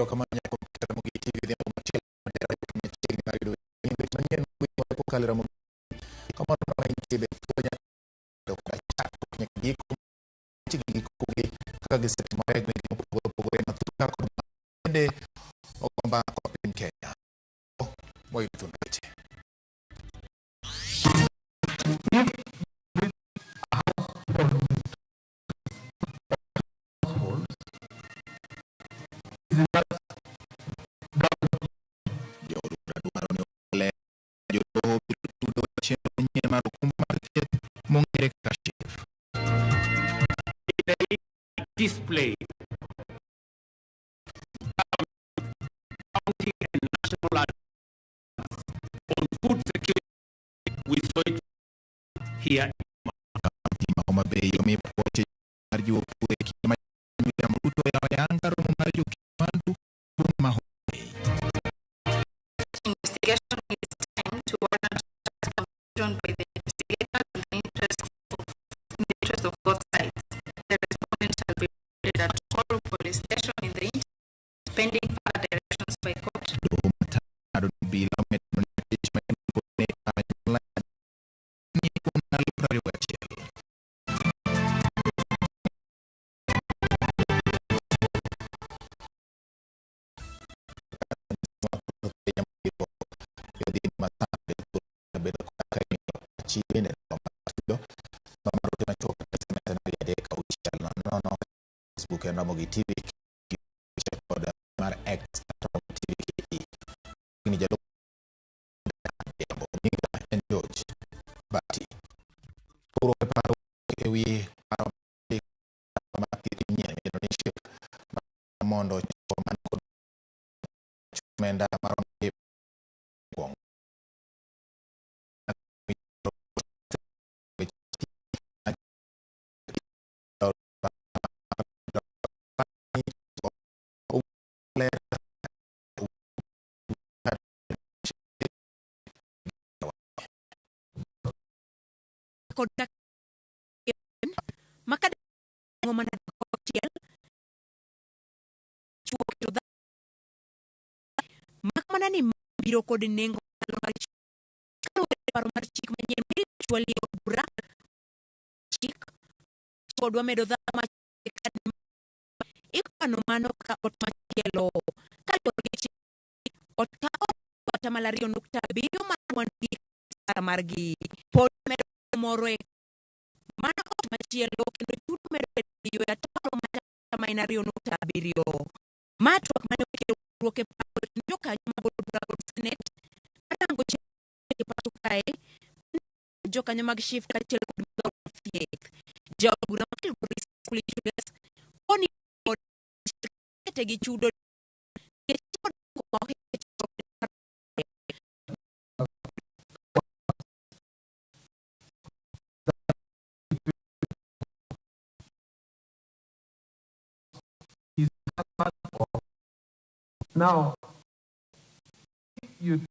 Erokamano nyako Ramogi TV odhiambo machielo machiegni mar yudo weche manyien kokalo e Ramogi. Kamano ma intie be puonja kod chakruok nyaka giko chiegni gikogi kaka gisetimore e gwenge mopogore opogore mathuka kod bende ogomba kod piny Kenya. Wayudo thuond weche. Jood bura dwaro ni oler jodoho biro tudo chenro manyien mar okumba mar thieth mong'ere kaka SHIF. Display county and national on food security. We saw it here. Kaunti ma Homa Bay omi puoch mar jiwo kwe e kinde ma William Ruto oyawo ayanga romo mar jokwandu boma ma Homa Bay. Investigation is time to warrant conclusion by the investigators in the interest of both sides. The respondent shall be at Koru Police Station in the interim, pending further directions by court. Doho matado obila omedo ne tich ma ne anyuola ni kuom ndalo 21. Facebook en Ramogi TV kod mar X Ramogi TV KE. Ni jalup Adhiambo nyinga en George Bati. Pogruok e paro e wi paro mar thieth manyien midendo ni SHIF mondo chwo man kod omenda marom gi mokwongo. Kod maka mana achiel chuo keto mak mana ni biro kod nengo malo mar kaluwore gi paro mar chik manyien chwali e od bura chik kodwa medo dhano ma ikwano mano kaka ot machielo kaluwore gi chik ot ka ot atamalo 2.7 mar mwandu gi osara margi pod medo moro e mano ot machielo kendo chudo medo bedo e atamalo ma en 2.7. Ma twak mane okelo pogruok e paro e kind jokanyo mag od bura kod senet marango chenro e pacho kae jokanyo mag SHIF kaachiel kod migawo mar thieth. Jaod bura ma Kilgoris Julius koni kod kete gi chudo nikech kod ma ohecho Is husband or now you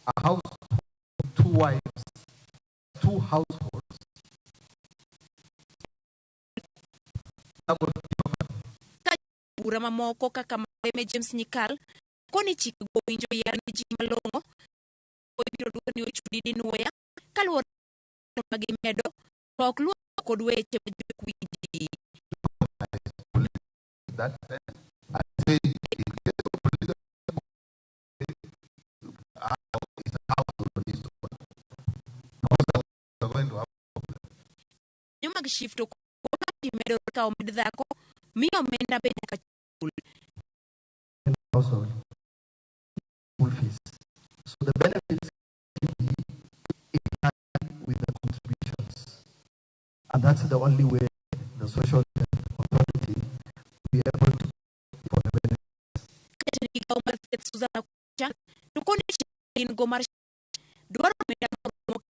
a house, two wives, two households, that would bura mamoko kaka Mareme James Nyikal koni chikego owinjo yier ne ji malong'o ibiro dwar ni ochudi dinwoya kaluwore ma gimedo to ok luw kod weche ma ji ok winji. That I say in case of polygamy, is a household on its own. Because we are going to have Jokanyo mag SHIF to ji medore ka omed dhako mi omenda be nyaka chul. Household school fees. So the benefits can be in line with the contributions. And that's the only way the Social Health Authority will be able to for the benefits. Jatend migawo mar thieth Susan Kucha to koni gin go mar dwaro omenda moromo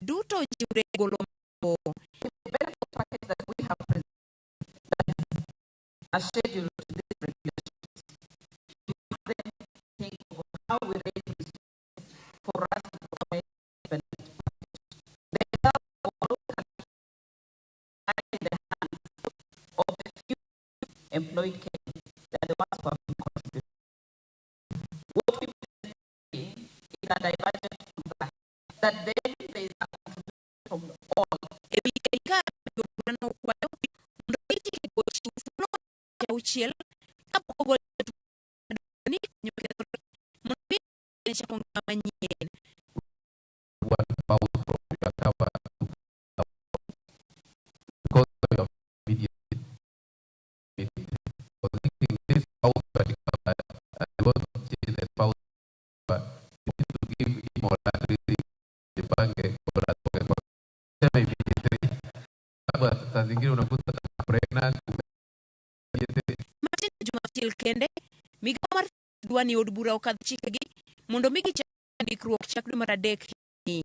duto jiwre golo mago. The benefit package that we have presented that is a schedule to these regulations. We must then think of how we raise resources for us to provide benefit package. The health lie in the hands of the few employed Kenyans. They are the ones who have been contributing. That then there is a contribution from all. E wi ka burano okwayo mondo gichike ochiw thuolo mar auchiel kapok ogol ni konyo kethore mondo mi chako ngima manyien. One spouse from your cover because of your immediate was thinking this spouse particular, I want to change the spouse, but you need to give him or her at jipange bora atoke kwa sema immediately, sababu saa zingine unakuta pregnant immediately. Matin juma achiel kende, migawo mar dwa ni od bura okadh chikegi mondo mi gichak ndikruok chak dwe mar adek higani.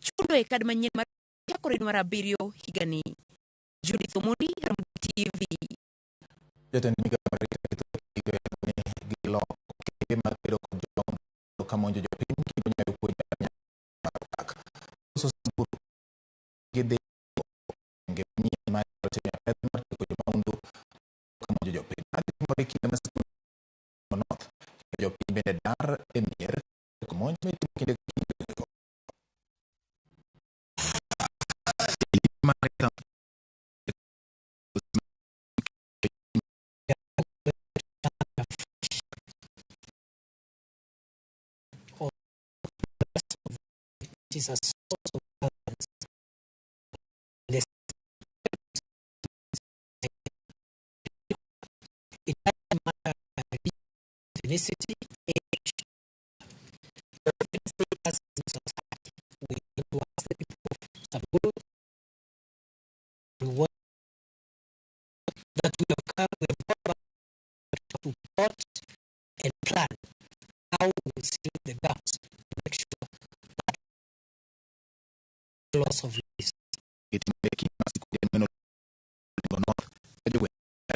Chudo e kad manyien mar chakore dwe mar abiriyo higani. Judith Omondi, Ramogi TV. Jatend migawo mar rito ni giloko okenge mag kedo kod jomahundu kamonjo jopiny kendo nyayo kwe mar odak. Loso Samburu gidhi okenge manyien mar timo apedha mar tieko jomahundu kamonjo jopiny. Magi timore e kinde ma sikunde North kendo jopiny bende dar e mier kod monj mitimo kinde ka kinde. Which is a source of balance. It doesn't matter ethnicity, age, or even status in society. We want to ask the people of Samburu, we want that we have come, we have come back to plot and plan how we will seal the gaps to make sure that loss of lives.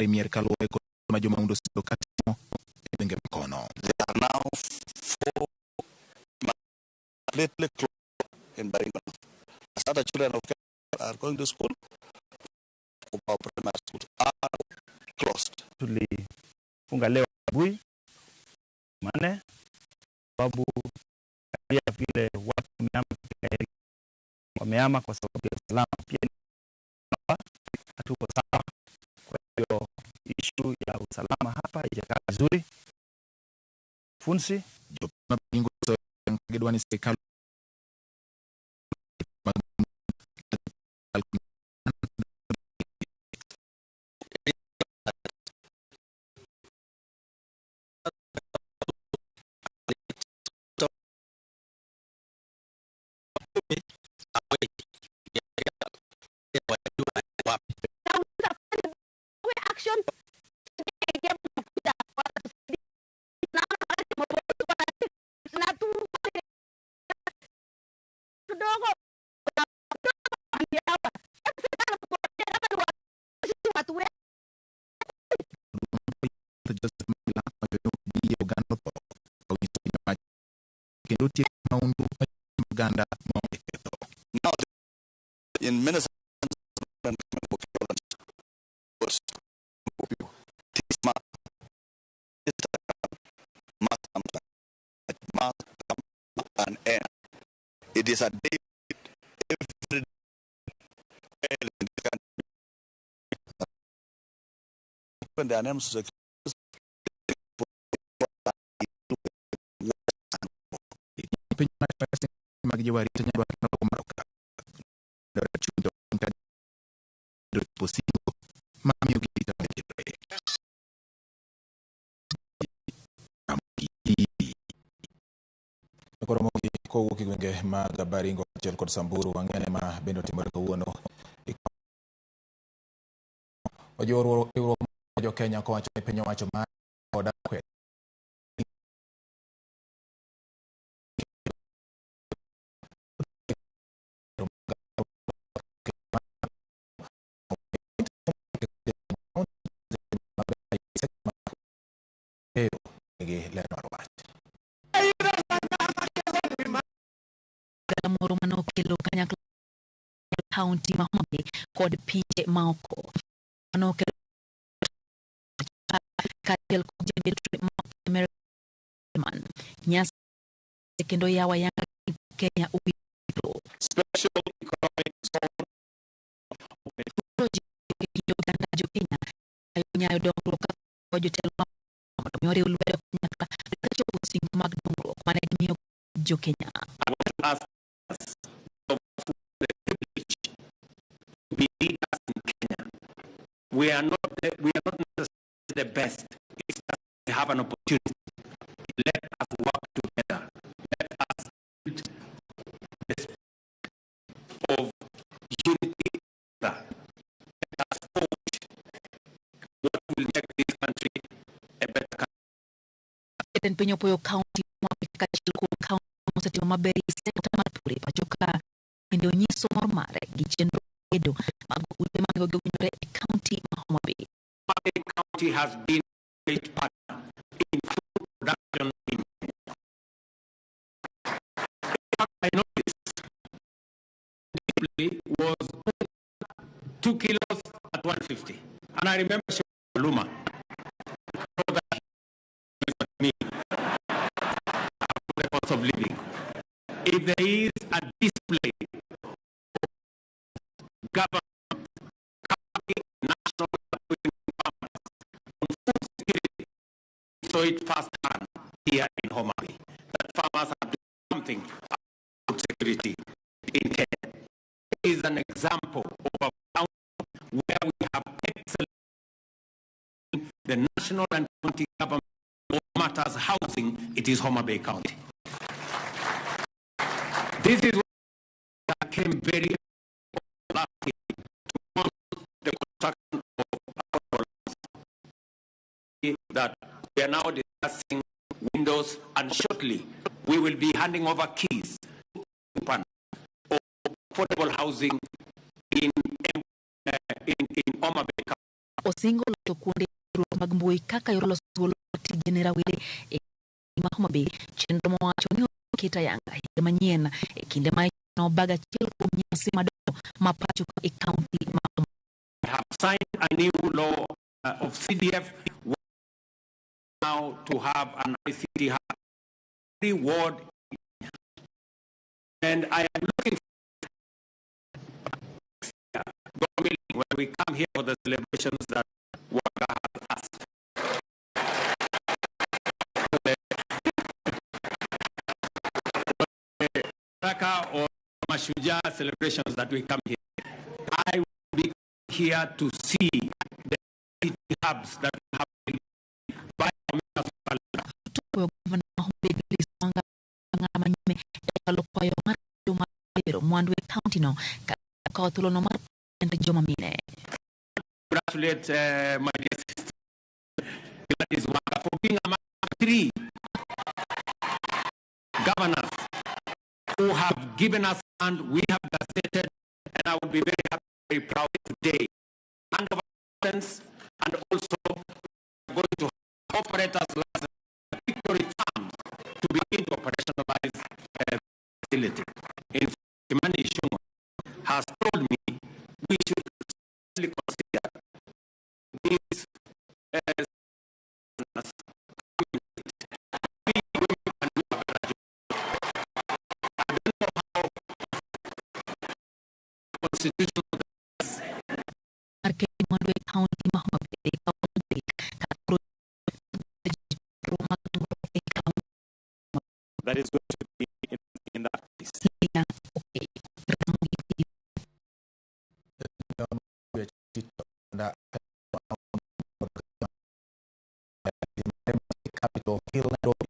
Mier kaluwore kod ma jomahundu osebedo ka timo e gwenge makono. There are now 4 completely closed in Baringo. As other children of Kenya are going to school, our primary schools are closed. Tulifunga leo asubuhi Jumanne sababu pia vile watu wamehama katika area, wamehama kwa sababu ya usalama, pia hatuko sawa. Kwa hiyo issue ya usalama hapa haijakaa vizuri. Funsi jopiny ma Baringo gidwa ni sirikal Action kendo tieko mahundu oganda maonge ketho. Now, in Minnesota, an end. It is a day every day in this country. When their names to piny mag jowarita nyadwaro mar chundo posingo mamiyo girito medore. Koro mogik kowuok e gwenge mag Baringo kaachiel kod Samburu wang'ene ma bende otimore kawuono. Ojiwo riwruok mar jo Kenya kowacho ni piny owacho mar kod akwede gi ler mar wach. Moro manokelo kanyakla kaunti ma Homa Bay kod pinje maoko manokelo kaachiel kod jambetri ma American nyasi kendo yawa yanga Kenya mabiro. Special Economic Zone. Kind oganda jo Kenya nyayo dongruok kaka jotelo mondo mi oriw lwedo kanyakla kaka chopo singo mag dongruok mane gimiyo jo Kenya. I want to ask us of the privilege to be leaders in Kenya. We are not necessarily the best. It's just we have an opportunity. Let us work together. Let us build the spirit of unity. Let us forge what will make this country a better country. Jatend piny opuoyo kaunti ma kaka achiel kuom kaunti mosetimo maber e sekta mar pur e pacho ka bende onyiso mor mare gi chenro gedo mag ute ma nengogi owinjore e kaunti ma Homa Bay. Homa Bay County has been a great partner in food production in Kenya. In fact, I noticed deeply was 2 kilos at 150. And I remember Luma so that me the cost of living. If there is a display of government, county, national farmers on food security, saw it firsthand here in Homa Bay, that farmers are doing something about food security in Kenya. It is an example of a county where we have excellent the national and county government on matters housing, it is Homa Bay County. This is what came very last year to launch the construction of affordable housing that we are now discussing windows, and shortly we will be handing over keys to of affordable housing in Homa Bay County. Osingo loso kuonde tudruok mag mbui kaka yor loso thuolo tije ne rawere e ma Homa Bay, chenro mowacho ni oket ayanga higa manyien e kinde ma ichano bag achiel kuom nyasi madongo ma pacho ka e kaunti ma Homa I have signed a new law of CDF now to have an ICT hub every ward. And I am looking next year, God willing, when we come here for the celebrations that Wanga has asked. The Raka or Mashujaa celebrations that we come here. I will be here to see the ICT hubs that have been by our members of parliament. Topuoyo gavana ma Homa Bay Gladys Wanga ng'ama nyime e chwalo kwayo mar kedo mar bero mwandu e kaunti no ka okawo thuolono mar pend joma mine. Congratulate my dear sister Gladys Wanga for being among three governors who have given us land, we have gazetted, and I will be very happy, very proud today. Hand over license, and also going to have operators license, Victory Farms, to begin to operationalize facility. In fact, Kimani Ichung'wah has told me we should seriously consider these women can do a better job. I don't know how constitutional mar kedo mwandu e kaunti ma Homa Bay kawo adek ka koro chenro mag dongruok e kaunti that is going to be in that case. Lina Okey, Ramogi TV. Nda Capitol Hill, Nairobi.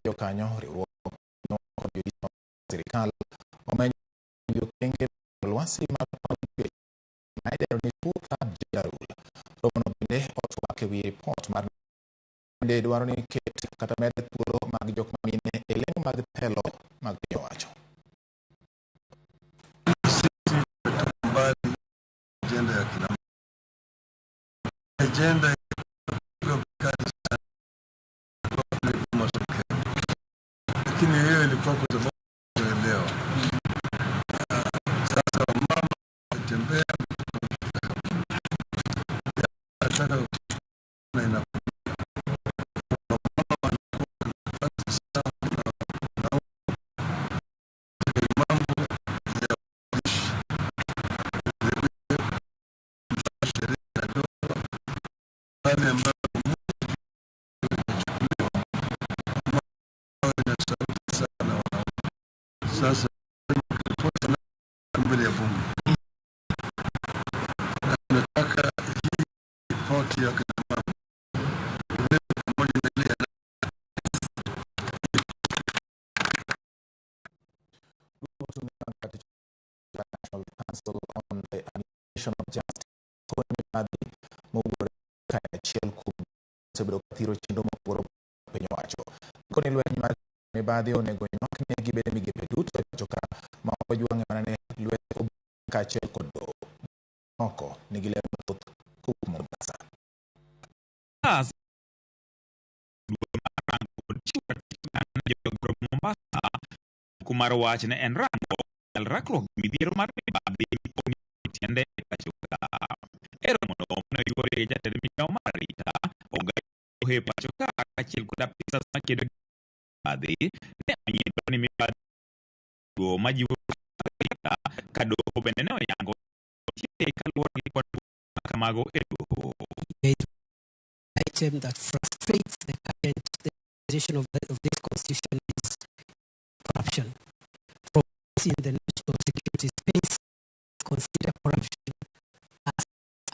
Jokanyo riwruok no kod jodito mag sirikal omenyo okenge lwasi mar chwech ma idendo ni two third gender rule. Romono bende otwak e wi ripot mar bende dwaro ni ket kata med thuolo mag jok mamine e lemo mag telo mag piny owacho. Mbali ajenda ya kina ajenda ilikuwa kali sana kwa matokeo, lakini hiyo ilikuwa kwa sababu kuelewa. Sasa mama tembea nataka na inakuja mama wanakuwa na nafasi sawa na wanaume. Pale ambapo inachukuliwa ambayo ina sauti sana wanaume. Sasa ripoti mbele ya bunge, na tunataka hii ripoti ya kina mama iletwe pamoja na ile ya National Council on the Administration of Justice mibadhi mowuore ka achiel kuom osebedo ka thiro chenro mopogore opogore piny owacho. Gikone lweny mar mibadhi onego nywak ne gibed e migepe duto e pacho ka ma ok ojwang'e mana ne lwet obila kaachiel kod doho. Moko nigi ler mathoth kowuok Mombasa. Mombasa mar wach ne en rango nyal rakruok gi midhiero mar mibadhi tiende e pacho ka. E romono mane oyuore gi jatend migawo mar arita Ogai e pacho ka kaachiel kod apisas makedo gi mibadhi ne onyiedho ni mibadhi go majiwo arita ka doho bende ne oyango nitie kaluwore gi kwan kamago e doho. Item that frustrates the current position of this constitution is corruption. From in the national security space, consider corruption as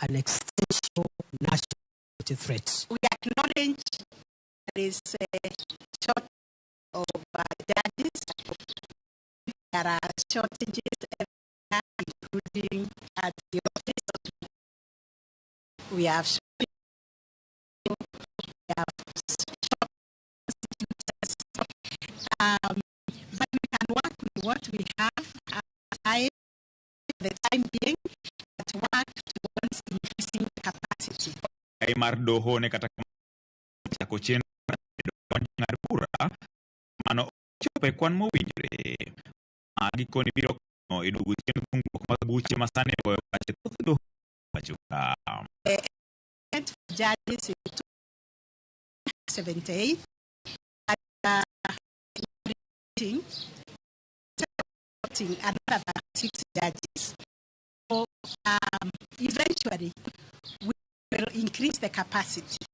an existential national security threat. We acknowledge there is a shortage of judges. There are shortages, including at the office. We have but we can work with what we have at the time being, but work towards increasing capacity. Mar doho ne kata chako chenro ng'ad bura mano ochopo e kwan mowinjore. Ma gikone biro konyo e duogo chien dhungruok mag buche ma sani ogoyo pache thoth doho pacho ka. Judges in 278 and another 6 judges. So eventually we will increase the capacity.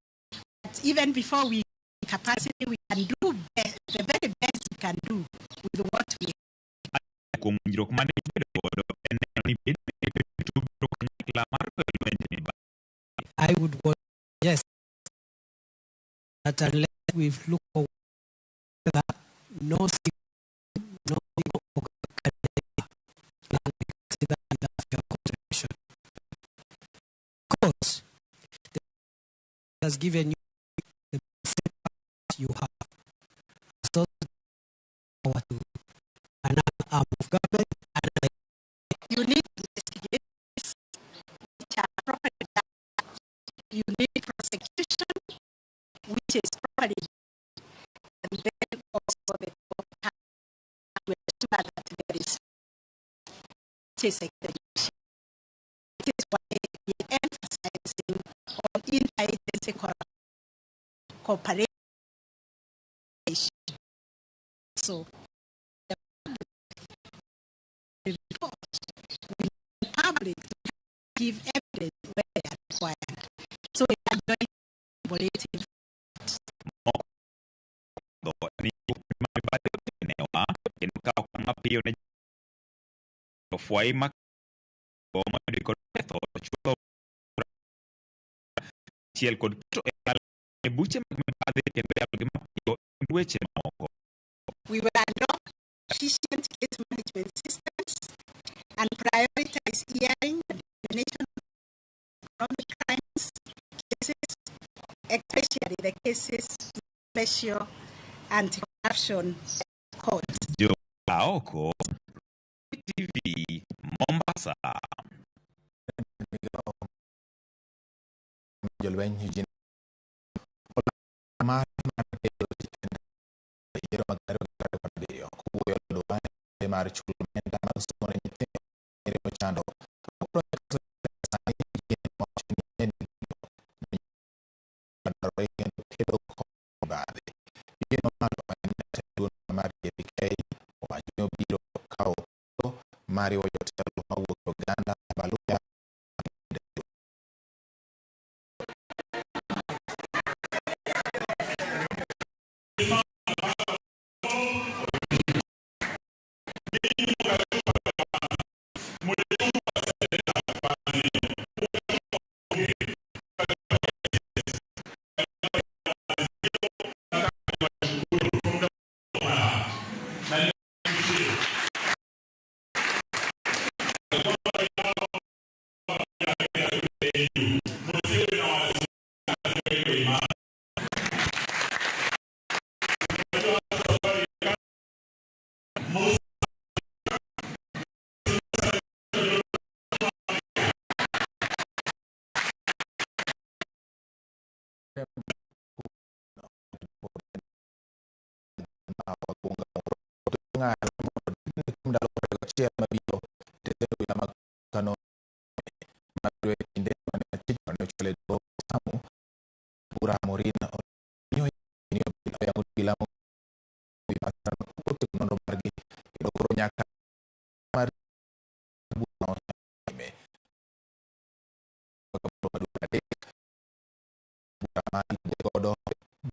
But even before we capacity, we can do the very best we can do with what we have. Kuom winjruok mane gibedo godo en neno ni bedo duto biro kanyakla mar goyo lwenj mibadhi. I would want yes that unless we look for that no no can without your contribution. Of course, the has given you the best you have. So power to another arm of government. Another. You need investigations which are properly done. You need prosecution, which is properly done. And then also the court to ensure that there is execution. It is why we are emphasizing on interagency cooperation. So the public report, we need the public to give evidence where they are required. So we are joint collaborative. Kendo kawo okang' mapiyo ne jofwai ma kod ketho chutho achiel kod keto e buche mag mibadhi kendo yalogi mapiyo e weche mamoko. We will adopt efficient case management systems and prioritize hearing and determination of economic crimes cases, especially the cases in special anti-corruption court. Jo Aoko, TV, Mombasa. Jolweny Eugene mar kedo yiero mag 2027 kowuoyo e mar chulo omenda mag somo ne nyithindo nyiri mochando. Dwarore kendo kedo kod mibadhi. Eugene Wamalwa ma en jatend duond mar DAP-K owacho ni obiro kawo thuolo mar riwo jotelo mawuok e oganda Abaluhya.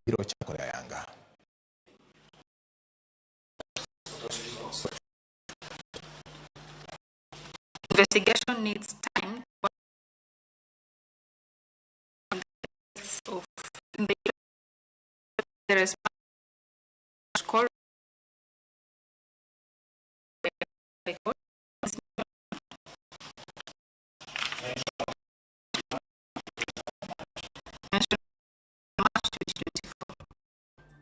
Biro chakore ayanga. Investigation needs time of the response call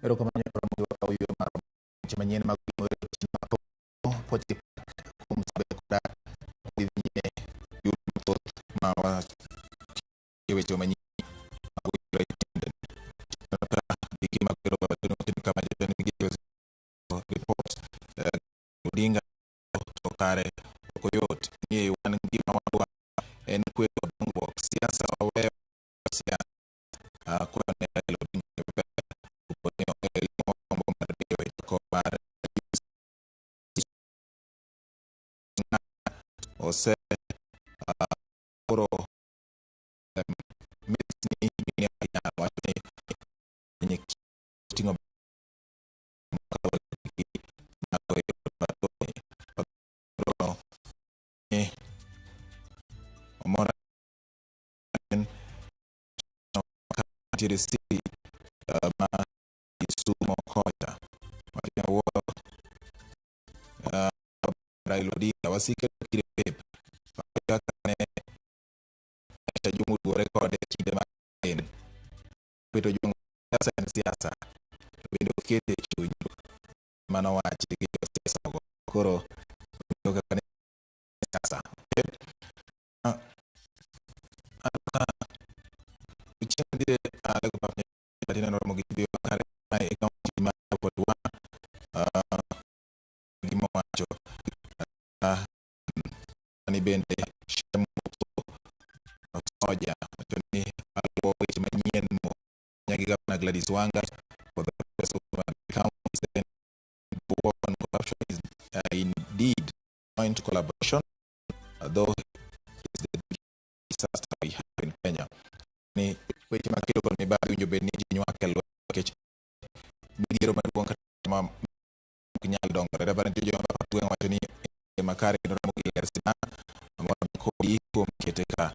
Erokamano Ramogi wakawo yweyo mar weche manyien mag kuom koda dhi nyime yudo mathoth ma e weche manyien mag yudore e tiende. Ka giki mag kama jatend migepe report Odinga to kare ok oyot ni wan gima wadwaro en kwe kod dongruok. Siasa waweyo siasa kwayo ne Raila Odinga maber opo ni gombo mar bedo e kom mar ose koro misni mine wacho ni ting'o omora nitiere city ma Kisumo kocha wacho wuoro Raila Odinga wasike kire pep kaka ne Juma oduore kode kinde matin Peter Ojwang siasa en siasa to bende okete e chuny mano wachi gi josiasa go koro kaka ne siasa chieng' nitiere Lego Pap tineno Ramogi TV kare e kaunti ma Port gima wacho ni bende Shem Soja wacho ni aluwo weche manyien nyagi gavana Gladys Wanga for the rest of the county war on corruption is indeed joint collaboration, though it's the disaster we have in Kenya. Ni weche makedo kod mibadhi winjo bed ni ji nywake lwedo nikech midhiero maduong' kata ma ok nyal dongore. Reverend Jojo Patweng wacho ni e makare kendo Ramogi ler sidang' amor kodi kuom kete ka.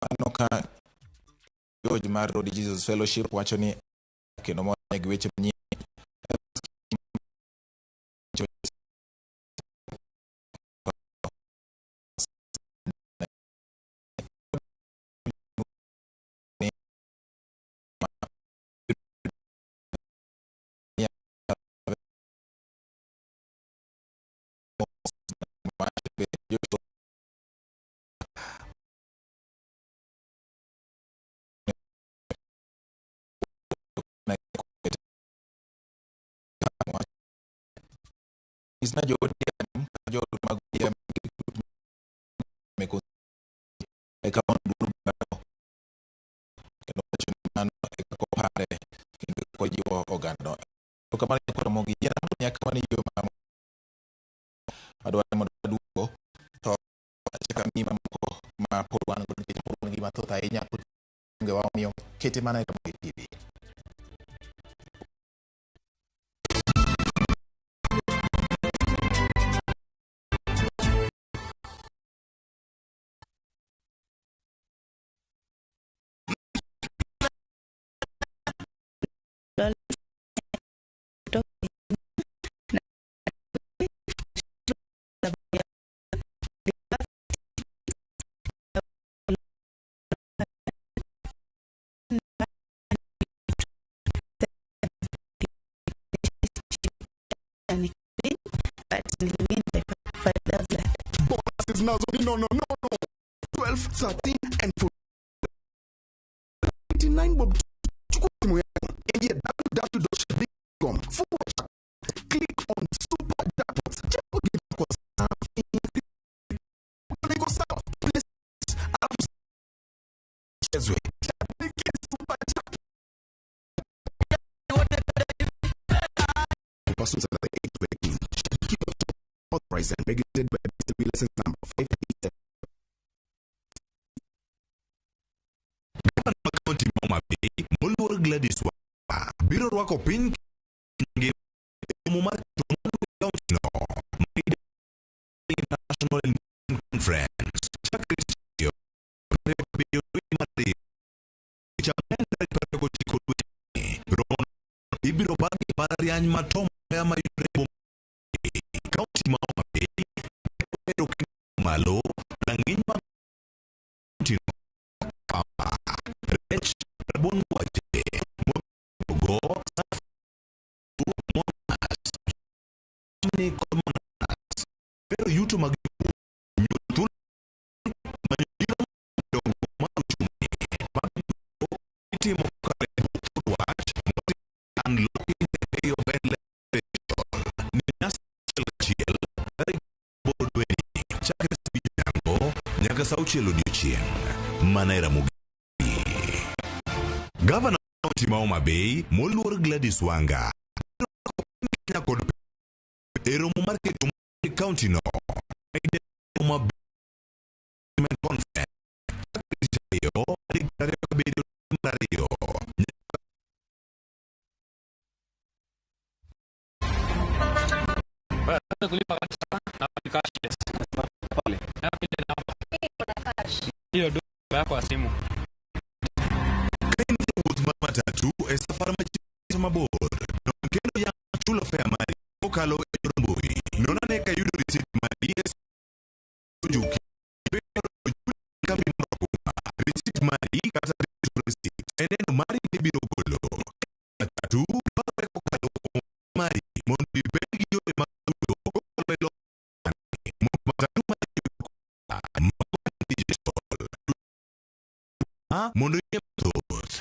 Aneno ka George mar Road Jesus Fellowship wacho ni kendo mor gi weche manyien Nyisna jo ODM kata jo mag ODM e kaunti duto kendo wacho ni mano e kaka opare kendo kaka ojiwo oganda. To kamano nyakwa Ramogi yien nyaka wan yo ma adwaro mondo aduogo to achako amiyi mamoko ma pod wan go nikech pod wan gi mathoth ahinya pod onge wa omiyo kete mana e Ramogi TV. But niliwin by 5,000. Bonuses nazo ni no no no no 12, 13 and 14. 99 bob. Chukua simu yako, ingia www.shabiki.com forward, click on super jackpots, chagua kitu kwa safi, iko sawa, place, alafu chezwe. Shabiki super jackpot. Persons under the age of 18. Shabiki, authorized and regulated by BCB license number 587. Gavana ma kaunti ma Homa Bay moluor Gladys Wanga biro rwako piny ngima e romo mar keto mwandu e kaunti no ma International Investment Conference chakre tich ariyo 27 dwe mar ariyo tich ang'wen tarik 29 dwe ni. Romono ibiro bagi e mbalariany ma Tom Mboya mayudore e boma ma kaunti ma Homa Bay ero kendo malo rang'iny mag kaunti no kama rech, rabuon gwache, mogo, safu, monas, jamni kod manas, bero yuto mag jopur, nyuol thuolo, manyo chiro mar dongruok mar uchumi. Mago duto itimo kokalo e buk kod wach moting'o Unlocking the Bay of Endless Potential. Ni nyasi achiel kachiel tarik 8 dweni chakre saa abich odhiambo nyaka saa auchiel odiochieng' mana e Ramogi. Gavana ma kaunti ma Homa Bay moluor Gladys Wanga biro rwako piny Kenya kod e romo mar keto mwandu e kaunti no ma idendo Homa Bay Investment Conference chakre tich ariyo tarik 27 dwe mar ariyo nyaka Kulipa na cashless. Pale. Hiyo duka yako ya simu. Ka in jawuoth mar matatu e safar machiegni mabor, non kendo yang chulo fare mari kokalo e yor mbui. Non ane ka iyudo risit mari e Njuki. Bende kambi mar okumba, risit mari kata digital receipt e neno mari mibiro golo. Matatu dwarore kokalo kuom mari mondo ibed gi yore mag chudo kokalo e lony mondo matatu mari oyud mago digital mondo ing'e mathoth.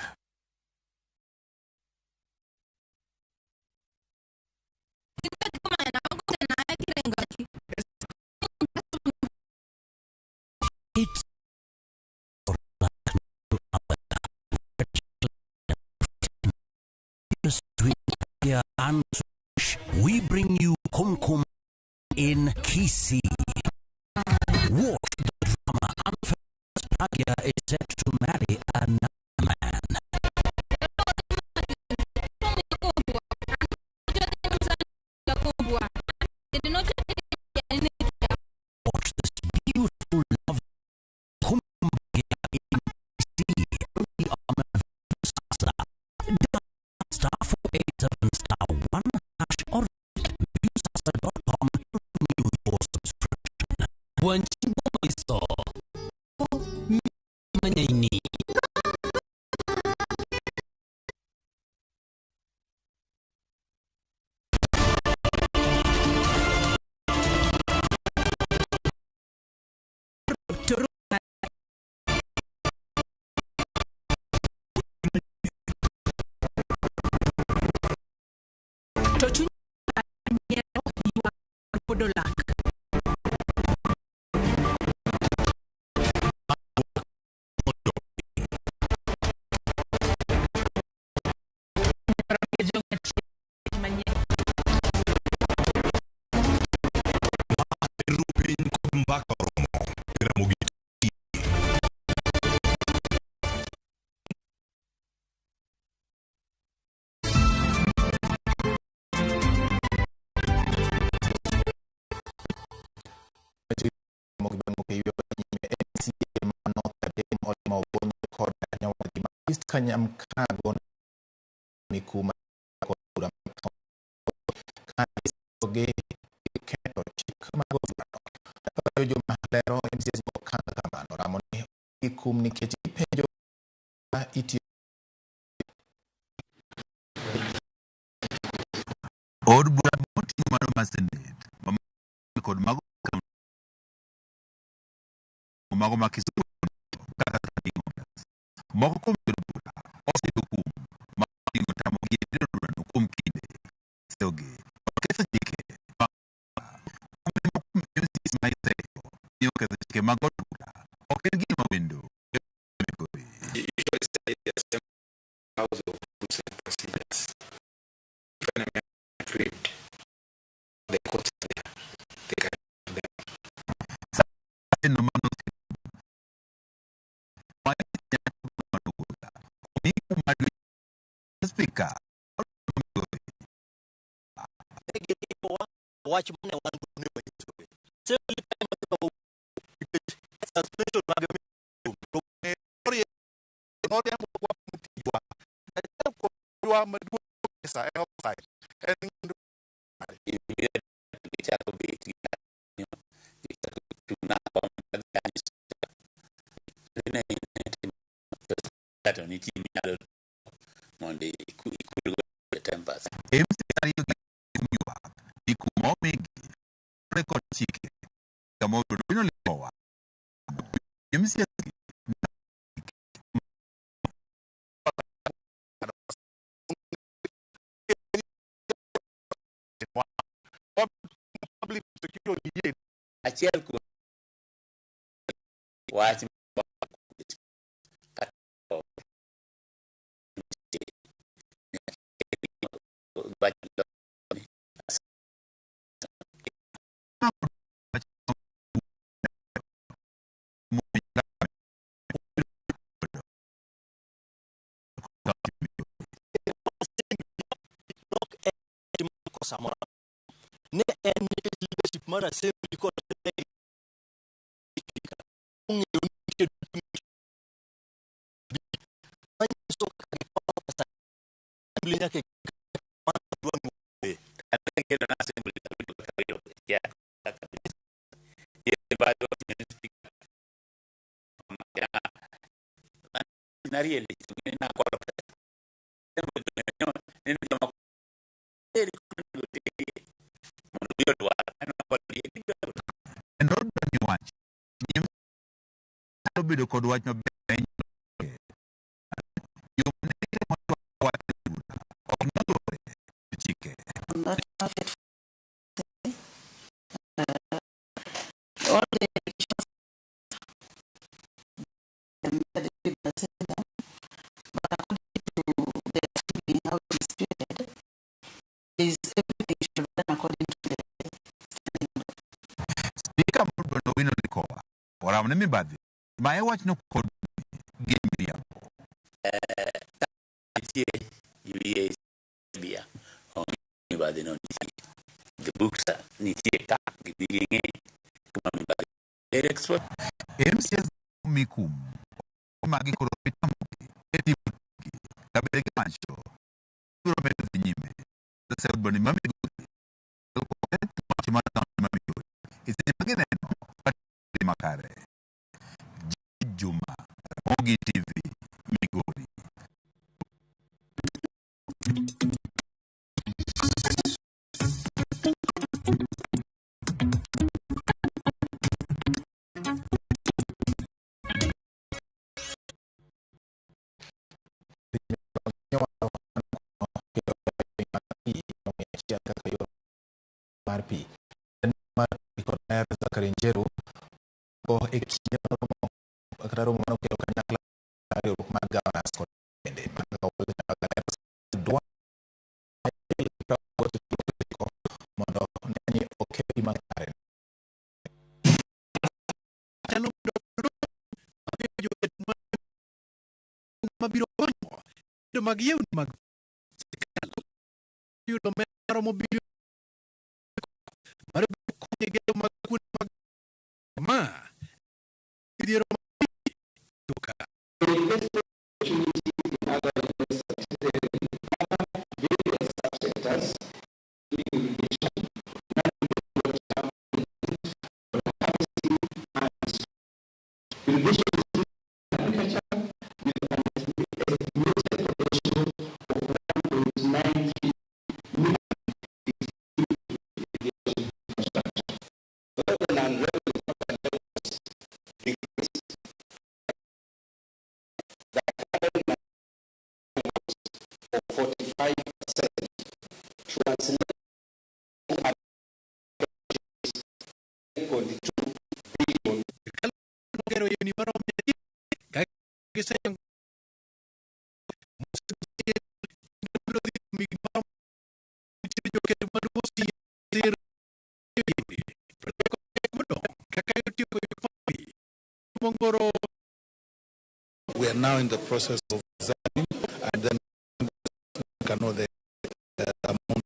And we bring you Kumkum in Kisii. Watch the drama. Unfamous Pragya is set to marry another man. Watch this beautiful love Kumkum in Kisii only on Sasa. Dial star 487 star 1 hash or viusasa.com to renew your subscription. Wanchimbo Manyaini. To chuny nyiero ywak pod olak. Ru piny kod mbaka oromo. Ramogi MCA ma North Kadem Olima Obonyo kod nyawadgi ma East Kanyamkago Mikuma kod bura ka gi ketho chik mag burano. Payo joma lero MCAs okang' kamano ramo ni gi kum nikech gipenjo ka itiyo Od bura moting'o malo mar Senate mago ma Kisumu kaka standing orders. Moko kuom jood bura oseyudo kum ma oting'o tamogi e od burano kuom kinde seyogi kod ketho chike mag kum ne moko kuom MCAs ma iseyo ni oketho chike mag od bura ok en gima wendo e Migori. Usually say the same house of rules and procedures. If an agreed, the courts are there, they can do them. Seno mano Speaker wach mane wan go ne wanyiso. Assembly time nikech suspension mag noriembo kwa tijwa. Achiel kuom tijwa maduong' kabisa en oversight. En ng'endo gichako bet gi kanyo gichako chung' kom to nitie minyalo mondo ikulgo tempers. MCA ariyo gi ywak ni kum omigi luwore kod chike kamoro Owino Likowa MCA gi public security yie Achiel kuom wach wach ok en timo kosa moro ne en nikech leadership mar assembly kod speaker ong'eyo ni nitie manyiso kaka gikawo pesa assembly nyaka e dwa ni kendo na assembly ya nariele na kwalo mondo gi odwar kendo odwa ni wach ni nyalo bedo kod wach maber ne yo mane gitemo chwako wach e bura ok nyalore chike. Not fit all the allegations but according to the assembly, how it is treated, is everything should be done according to the standing order. Spika mar od Owino Likowa oramo ne mibadhi ma e wachno kod gin miriambo. Nitie UDA bia onge mibadhi no nitie the books are nitie ka gidhi ging'i kuma mibadhi ere export MCAs omi kum magi koro itamogi e timo tijgi kabende giwacho biro medo dhi nyime oseyudo ma Migori wach mar kaunti ma Migori e seche ma gineno ka makare. Juma, Ramogi TV, Migori. Kaka yor mar pi mar pi kod ler Zachary Njeru go e kinde maromo kata romo mane okelo kanyakla riwruok mar governors kod bende mondo ne ni oket pi makare. Mabiro konyo kedo mag yewni mag sirkal yudo omenda maromo bilion mar biro konyo e gedo mag kuonde mag ma midhiero mag ka. giseyango biro dhi kuom higni maromo nitiere jokedo maduong' modong' kaka otieko mongoro. We are now in the process of designing and then can know the amount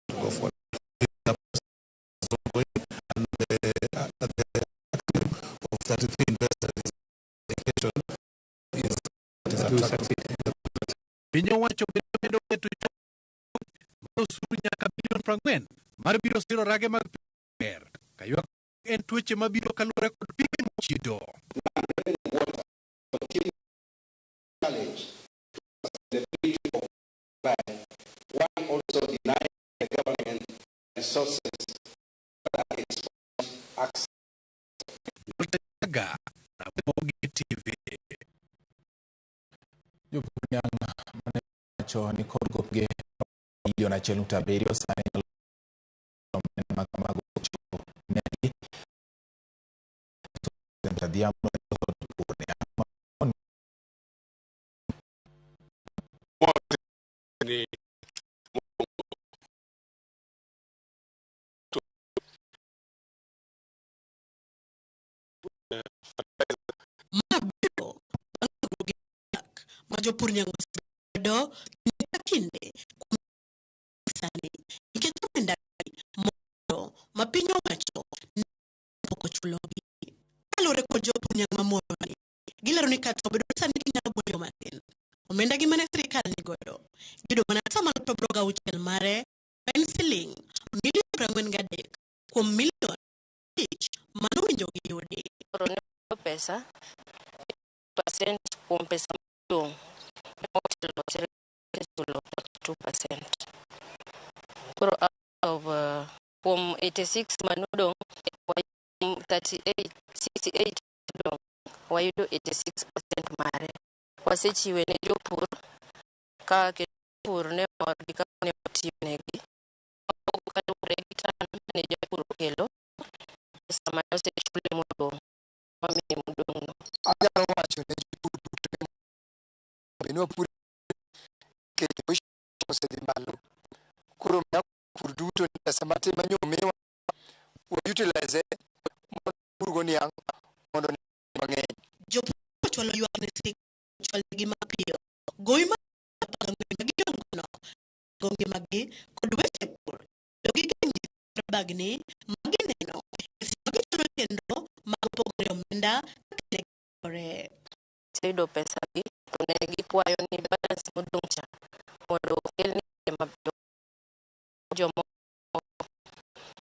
to go for. The process is ongoing and the of 33 investors is attractive. Piny owacho bende medo keto mar osuru nyaka bilion 40 mar biro siro rage mag ber ka ywak en tuoche mabiro kaluwore kod pige mochido. Challenge the ability of by one also deny the government resources that its access. Ga Ramogi TV. Jopur niang' mane wacho ni kod gopgi milion 1.7 sani nyalo omenda ma kamago chopo negi. Adhiambo kod pur niang' ni Ma biro bang' tudruok gi dak ma jopur niang' osebedo kinde ka kinde kuom sani nikech omenda moro ma piny owacho ne pok ochulogi. Kaluwore kod jopur niang' ma Muhoroni, gilero ni kata obedo ni sani ginyalo buonjo matin, omenda gi mane sirikal nigodo giyudo mana atamalo 86 mare ma en siling milion 43 kuom milion 5 manowinjo giyudi. Koro ne pesa percent kuom pesa modong' motelo sirikal chulo 42%. Koro out of kuom 86 manodong' 38 68 modong' wayudo 86% mare. Wasechiwe ne jopur ka kendo jopur ne mor gi kaka ne watiyonegi. Kaluwore gi tan mane japur okelo, pesa mane osechule modong' wamiye modong' no. Anyalo wacho ne jopur duto ni bed ni wapur nikech osedhi malo. Koro pur duto ni pesa matin ma nyo omiwa wa utilize mondo wapurgo niang' mondo mang'eny. Jopur ochwalo ywak ne sirikal ochwalnegi mapiyo gowi mar 14 ma gidong'gono go ngimagi kod weche pur kendo gigeng' ji mar bagni ma gineno e seche ma gichulo chenro mag pogore omenda kaka ne gitimore. Waseyudo pesa gi to ne gikwayo ni balance modong' cha mondo okelni mapiyo jomoko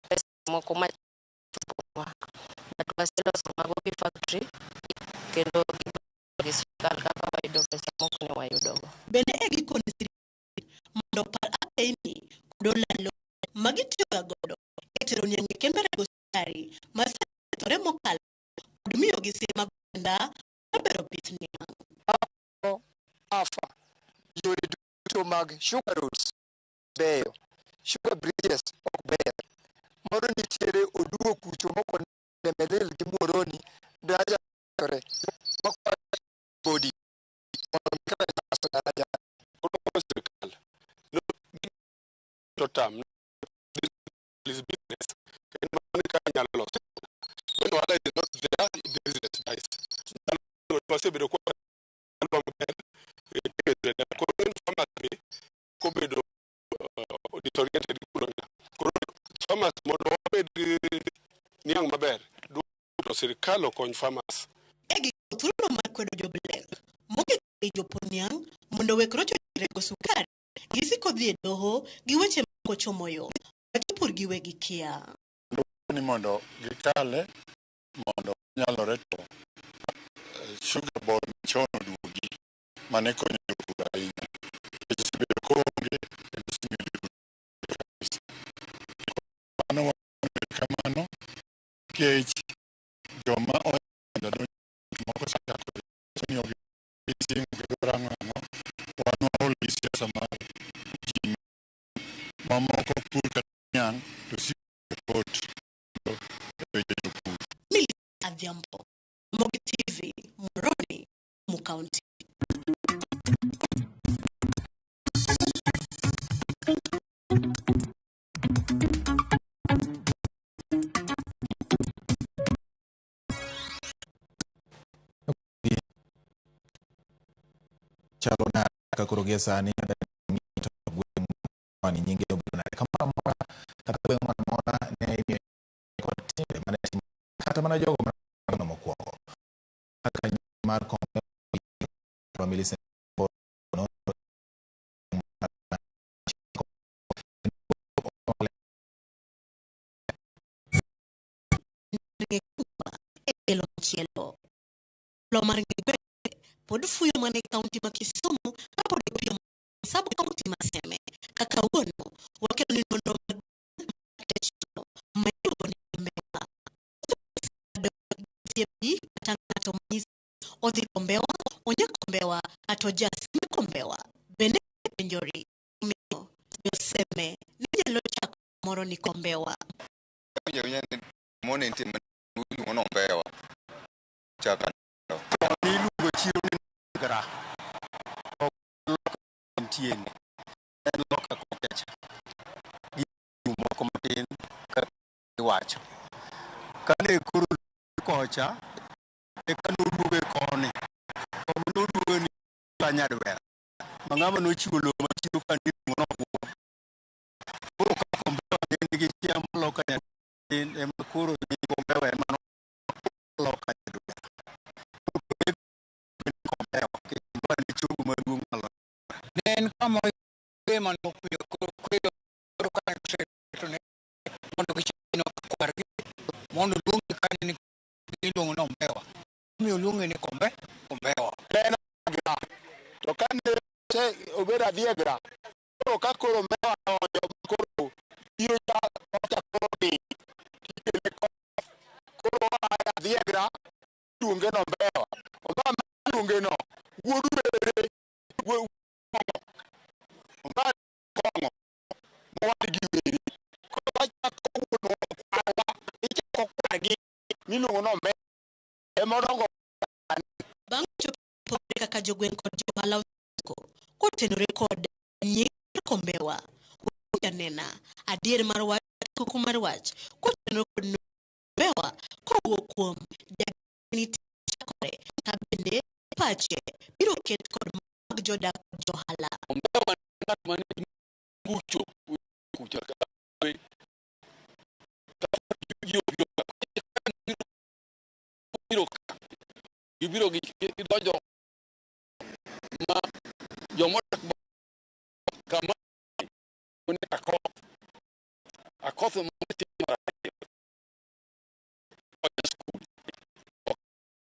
pesa moko machoponwa but waseloso mago gi factory kendo gi sirikal kaka wayudo pesa moko ne wayudogo. Bende e gikone sirikal mondo opar apeini kod olalo ma gitiyoga godo e tero niang' e kembe rego sukari ma sani okethore mokalo kod miyogi siem mag omenda mar bero pith niang'. Afa yore duto mag sugar roads beyo, sugar bridges ok ber. Moro nitiere oduo kucho moko Melil gi Muhoroni daraja kethore makwayo body mondo mi kaka loso daraja. Koro sirikal no to tam this business en mano ka nyalo loso. When ohala is not there, the business dies. Wasebedo kwa maber koro en farmers be kobedo disoriented kuro koro farmers mondo wabed gi niang' maber to sirikal okony farmers. E giko thuolono mar kwedo jo-Black moketo ei jopur niang' mondo owek rocho rego sukari gisiko dhi e doho gi weche ma ok ochomo yo ma jopur giwegi kia. Ni mondo gikale mondo nyalore to sugar board machon oduogi mane konyo jopur ahinya. Nikech osebedo koonge kendo osemiyo jopur kabisa. Mano wabedo kamano nikech joma oenda donjo moko osechako ni ok gichiemo kendo rang'o ang'o wan waol gi siasa mar ji mamoko pur kata niang' to siko e court e weche jopur. Milly Adhiambo, Ramogi TV, Muhoroni, Mukawa. County. Chalo nade ka koro gie sani to gweng' ni nyinge obedo nade kamoro amora kata gweng' moro amora ne imiyo kod timbe mane timo kata mana jogo mane mokwongo kaka mar kombe Millicent e machielo lo mar Ngigwe pod fuyo mana e kaunti ma Kisumu kapod ipiyo sub kaunti ma Seme kaka wuono wakelo ni nonro mag ma iluongo ni Kombewa kata ng'ato manyiso odhi Kombewa onya Kombewa kata ojasime Kombewa bende penjori omiyo joseme ne nyalo chako moro ni Kombewa. Mone nitie iluongo ni Ombewa chaka iluongo chiro ni Gra nitie ni en loka kocha cha gi moko matin ka iwacho kane koro kocha eka noduoge koni koma noduoge ni ka Nyadwera ma ng'ama nochiwo lowo ma chiro ka iluongo ni Oguo koro ka Kombewa ne nigi chia maloka Nyadwera ema koro nying Kombewa ema noloka Nyadwera Kombewa kendo ne chogo maduong' malo ne en kama ema nopiyo koro koro ka oseto ne mondo gichino kwargi mondo luonge kanyo ni iluongo ni Ombewa omiyo luonge ni Kombe Kombewa. Ne en Agra to kane obedo Adhiegra koro ka koro Ombewa donjo koro chiro cha kocha koro dhi tikele koro oa Adhiegra iluonge ni Ombewa Ombewa ma iluonge no wuod were Ombewa kong'o mowadgi were koro wachako wuon kwarwa ichako kwargi miluongo ni Ombewa ema odongo. Bang' chopo kaka jogweng' kod johala osiko kotenore kod nying Kombewa nena adier mar wach koko mar wach kotenore kod Kombewa kowuok kuom chakore ka bende pache biro ket kod mag jodak kod johala. Ombewa ng'at mane kucho kucho ka gibiro gidonjo ma jomodak kama ne Akoth Akoth mar ariyo skul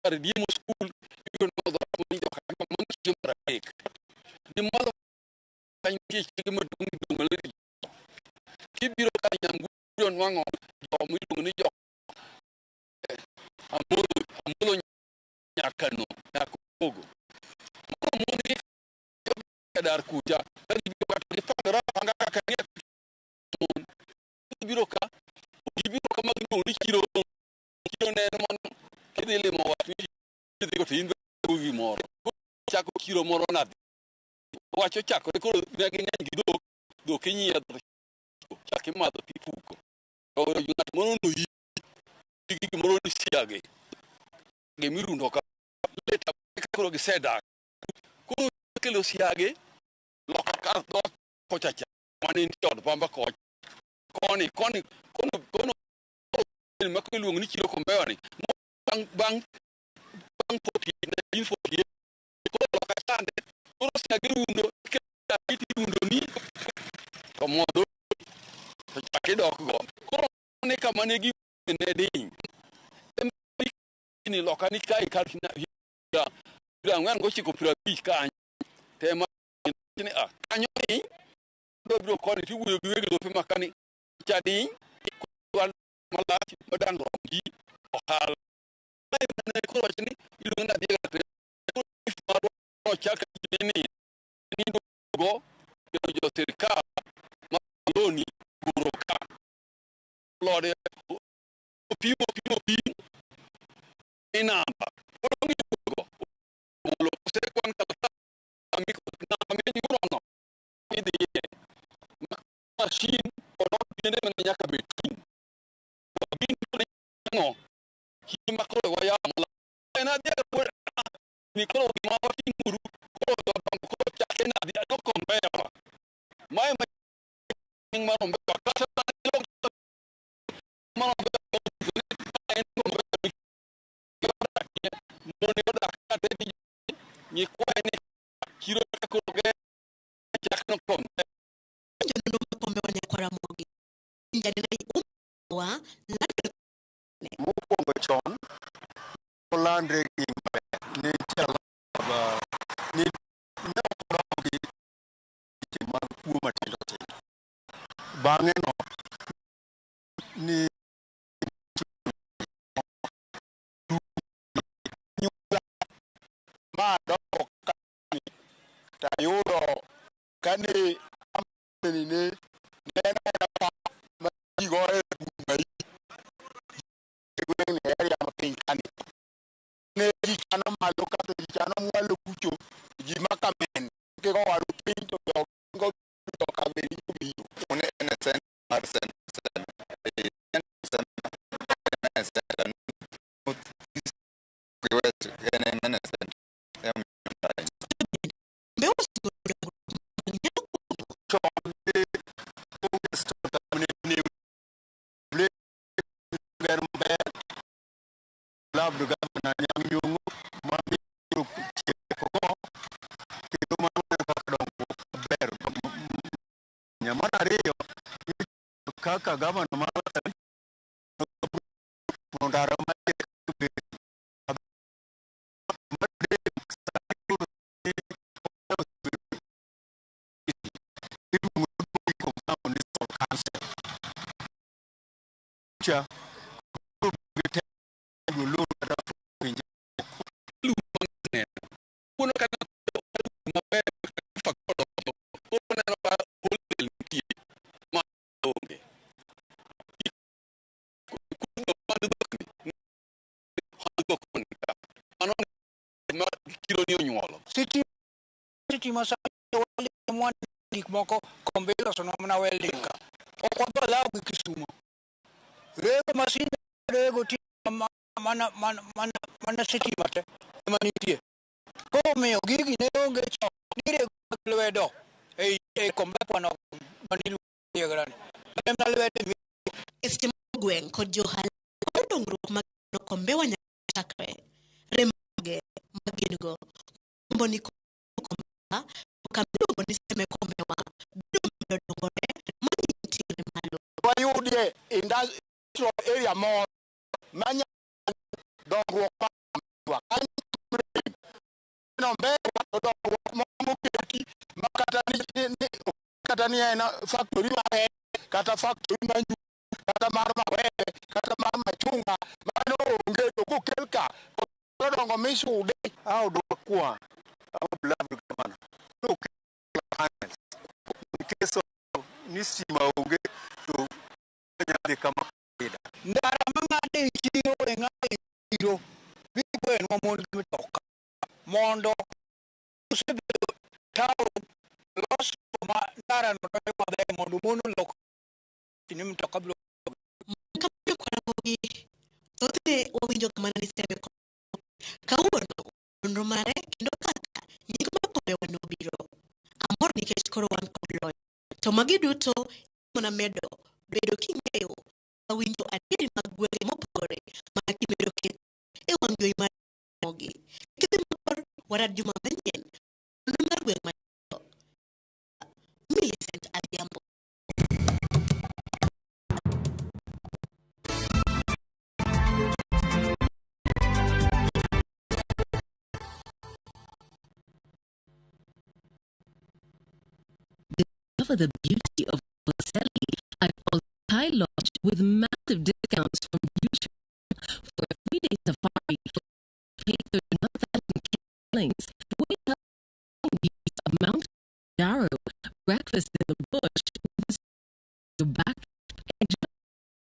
kar diemo skul ibiro nwang'o dhoot mar joka mano chiemo mar adek ni malo kanyo nitie chike maduong' miluongo ni kibiro ka Nyamgudo nwang'o joma iluongo ni jo Amolo Amolo Nyakano Nyakogo mano mon gi dar kucha ka gibiro ka to gipangore apanga kaka ni mon gibiro ka gibiro ka ma giluongo ni chiro chiro ne en mano kidhi limo wat idhi to in go gimoro chako chiro moro nadhi wach ochakore koro ne ging'eny gi dhok dhok inyiedho chak imadho tipuko to ng'at moro noyi gi gimoro ni siage gimirundo ka leta koro gisedak koro kelo siage loka kar dhoot kocha cha mane nitie od pamba kocha koni koni kono kono ma koro iluongo ni chiro Kombewa ni bang' bang' bang' 1948 koro loka chande koro siage rundo tirundo ni to mondo to chak idok go koro ne kama ne gi ne diny ni loka ni kae kar higa 49 50 kanyo tema ni a kanyo ni do biro koni tiwuoyo gi weg lope ma kani chadiny malach madang rom ji ohala ne koro wach ni iluongo ni Adhiega marwa nochak ni nindo go kendo jo sirikal ma loni guro ka lode opimo pimo pimo ni namba koro go ose kwan kalatas namba minyurono idhiye machine kod piende mane nyaka bed clean. Wabiro kinde ma koro wayamo en adhi ni koro gima watimuru koro jodongo koro chake nadi no kombewa mae ma mar ombewa kata mar ombewa en ombewa mone odak kata nyikwaye ni chiro koro ge chak no kombe Joneno mag Kombewa Nyakwar Ramogi wa Mokwongo chon olandre gi maber ni chalo ni ne ok odongo gi weche mag kuo matindo tindo. Bang'e no ni ma adongo kani tayudo kane ameni ne ne en aena pap ma ji goye bunga e gweng' ni area ma piny kani ne ji chano malo kato ji chano mwalo kucho ji ma kamen kigo waru piny to jogo to kaveri biro Une en e center mar center e center north east gi west en e center chon ne onge ne ger maber loved governor Anyang' Nyong'o mabiro tieko go kendo mano kaka dongruok maber. Mar ariyo kaka gavana mar ndara mar cha Wuono kata maber fa koro neno ka wholesale nitie ma onge kuno dhok ni dhok ka mano ma chiro ni onyuolo Sitima sani mwan gik moko kombe iloso nwa mana welding ka. Ok wadhi lawo gi Kisumo. Rego masin rego ti mana mana mana mana sitima te ema nitie. Koro omiyo gigi ne onge chon nirego gi lwedo ei ei kombe no maniluongo ni. Mana lwedo e seche mag gweng' kod johala kod dongruok mag Kombewa nyaka chakre rem mage ma gin go gombo ni Kombewa kama iluongo ni Seme Kombewa biro medo dongore ma nitiere malo. Wayudie industrial area moro manya dongruok mar no mbewa to dongruok moro moketi ma kata ni kata ni en factory mar kata factory mar njugu kata mar mawembe kata mar machunga mano onge to kokel ka to dongo misude. How do kwa our beloved governor no panels in case of ni stima onge to nyadhi kama kawaida. Ndara mang'ado e chiro e ng'ado e chiro biro gwenwa mon gi mtoka mondo osebedo town los ma ndara no donjo maber mondo mon olok ni mtoka biro Kama Nyakwar Ramogi thothne wawinjo mana ni Seme Kawuono nonro mare kendo kaka nying mar Kombewa nobiro. Amor nikech koro wan kod lony. To magi duto mana medo bedo king'eyo winjo adieri mag gwenge mopogore mana kimedo keto e wang' jowi mar Ramogi. Kik idhi mabor warad juma manyien nonro mar gweng' machielo. Millicent Adhiambo. Discover the beauty of Amboseli at Oltai Lodge with massive discounts from YouTube for a 3-day safari. Pay 31,000 shillings. Wake up views of Mount Kilimanjaro, breakfast in the bush, your back, enjoy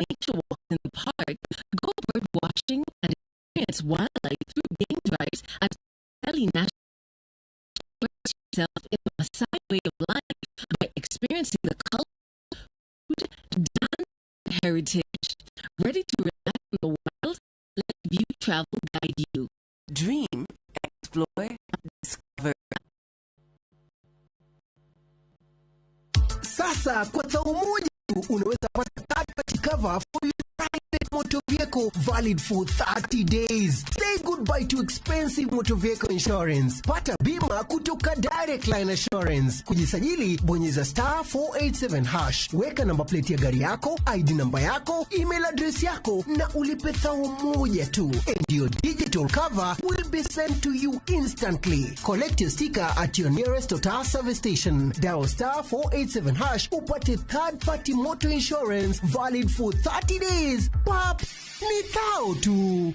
nature walks in the park, go bird watching and experience wildlife through game drives at Amboseli National way of life by experiencing the culture, food, dance, and heritage. Ready to relax in the wild? Let View Travel guide you. Dream, explore, discover. Sasa kwa thao moja tu unaweza pata third party cover for your private motor vehicle valid for 30 days. Say goodbye to expensive motor vehicle insurance. Pata bima kutoka Direct Line Assurance. Kujisajili, bonyeza *487#. Weka namba plate ya gari yako, ID namba yako, email address yako na ulipe thao moja tu. And your digital cover will be sent to you instantly. Collect your sticker at your nearest Total service station. Dial *487# upate third party motor insurance valid for 30 days. Pap, ni thao tu.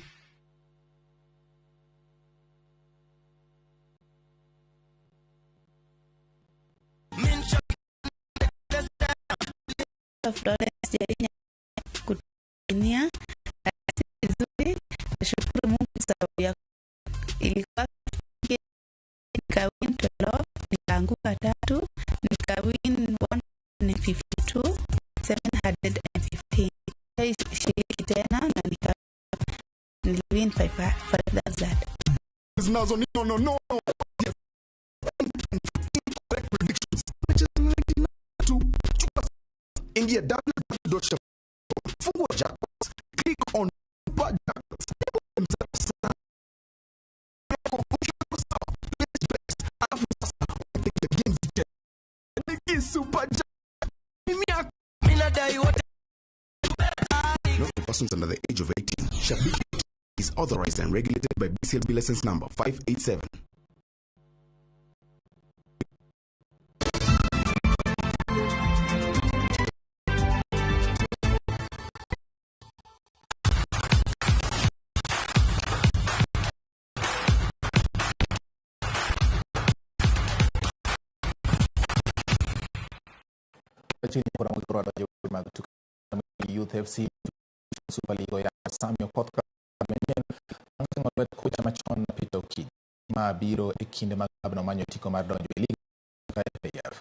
Florence Jerinya kutumia vizuri. Nashukuru Mungu sababu ya ilikuwa nikawin 12, nikaanguka tatu, nikawin 152 715. Shiriki tena na nika niliwin 5000. Zinazo no no no no. Correct predictions. Which is 99 to ingia www.shop, fungua jackpots, click on super jackpots. Alafu sasa upige games tena. Super jackpot. Mimi yako. Not for persons under the age of 18. Shabiki is authorized and regulated by BCLB license number 587. Chini kuna mwikoro wa mag tuke Youth FC Super League ya Sami Okoth manyien bang' ting'o lwet kocha machon Peter Okidi ma biro e kinde mag klabno manyo otiko mar donjo e lig ka FKF.